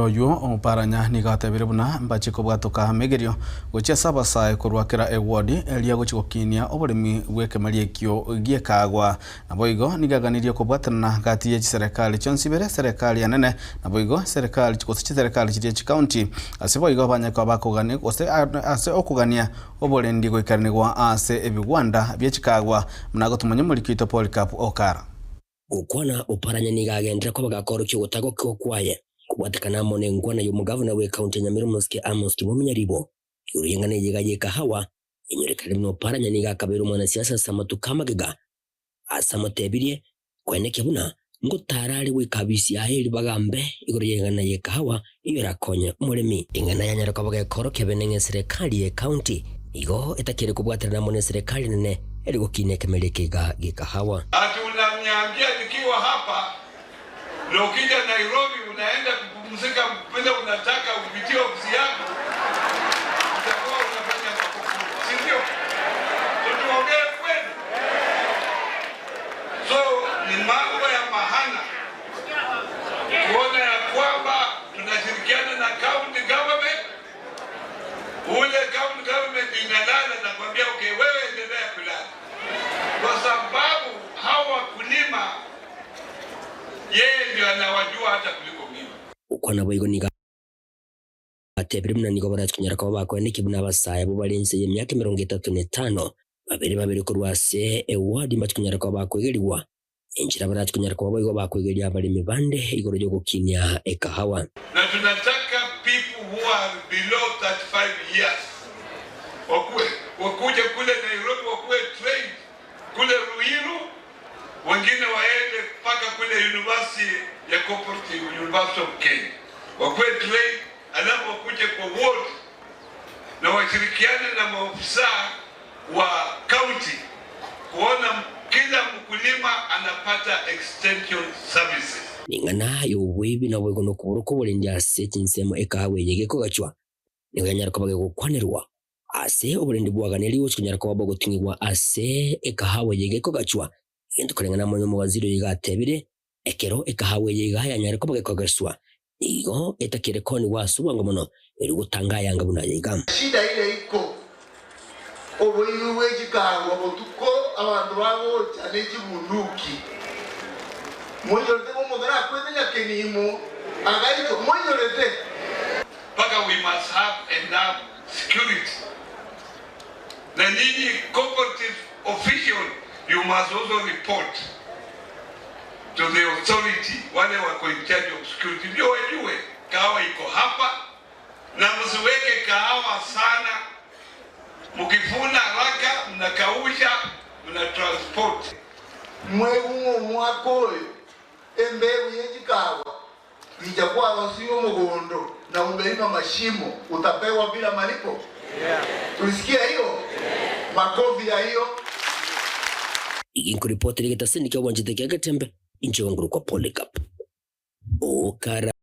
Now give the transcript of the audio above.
yoywo Oparanya nigo atebire buna mbache kobwatoka amegerio gochia ase abasae korwa kera eward eria gochia gokinia oboremi bw'ekemeri ekio gi'ekaagwa. Naboigo nigo aganirie kobwatanana gati ye chiserekari chionsi ibere, eserekari enene naboigo eserekari gose chiserekari chiria chikaunti. Ase boigo banyare koba bakogania gose ase okogania oborendi goikaranigwa ase ebigwanda bie chikaagwa buna agotomanya omoriki oito Polycarp Okara. Gokwana oparanya nigo agenderera koba gakorokia ogotagokigwa kwaye kobwatekana amo nenkwana y'omogavana bw'ekaunti ya Nyamira omosike Amos Kimwami Nyaribo igoro y'eng'ana eye iga y'ekahawa enyorekane buna oparanya nigo akabeire omwanasiasa ase amatuko amagega ase amotebirie koenekia buna ngotara are goika abisi yaye erio bagambe igoro y'eng'ana y'ekahawa eyio erakonye omoremi. Eng'ana yanyare koba gekorokia bene ng'a eserekari y'ekaunti nigo etakeire kobwaterana amo neserekari enene eri gokinia ekemeria eke iga gi'ekahawa. Ati unaniambia nikiwa hapa na ukija Nairobi unaenda kupumzika vile unataka upitie ofisi yangu utakuwa unafanya makosa, si ndio? So tuongee kweli. So ni mambo ya mahana kuona ya kwamba tunashirikiana na county government. Ule county government inalala na kuambia okay, wewe endelea kulala, kwa sababu hawa wakulima yeye ndio anawajua hata kuliko mimi. Gokwana boigo nigo atebire buna nigo barache konyara koba bakoenekia buna abasae abwo bare inse y'emiaka 35, babere babere korwa ase eward mbache konyara koba bakoegerigwa enchera barache konyara koba boigo bakoegeria abaremi bande igoro y'ogokinia ekahawa. Na tunataka people who are below 35 years wakuwe wakuje kule Nairobi wakuwe trained kule Ruiru, wengine waende mpaka kule university ya Cooperative University of Kenya wakuwe trained, alafu wakuje kwa ward na washirikiane na maofisa wa county kuona kila mkulima anapata extension services. Ning'ana y'oboibi naboigo nokobora kw'oborendi ase chinsemo ekahawa eye gekogachwa, nigo yanyara koba gegokwanerwa ase oborendi bwaganerie gochia konyara koba bogoting'igwa ase ekahawa eye gekogachwa, egento koreng'ana amo nomowaziri oyo iga atebire, ekero ekahawa eye iga yanyare koba gekogeswa, nigo etakire koonigwa ase obwango mono, erio gotanga ayanga buna aya iga. Shida ire iko, oboibi bwe chikaagwa botuko, abanto bagocha ne chibunduki. Moinyorete ng'a omonto nakwete nyakenimo agaitwa? Moinyorete? Mpaka we must have enough security na nyinyi cooperative official you must also report to the authority wale wako in charge of security ndio wajue kahawa iko hapa, na msiweke kahawa sana. Mkivuna haraka mnakausha, mna transport. Mwegung'u omwaka oyo embegu ye chikawa richa kwarosirie omogondo na umelima mashimo utapewa bila malipo? Tulisikia hiyo? Makofi ya hiyo. Iginkoripotera egetaseni ki'obwanchete kia Getembe, inche Onguru kwa Polycarp Okara.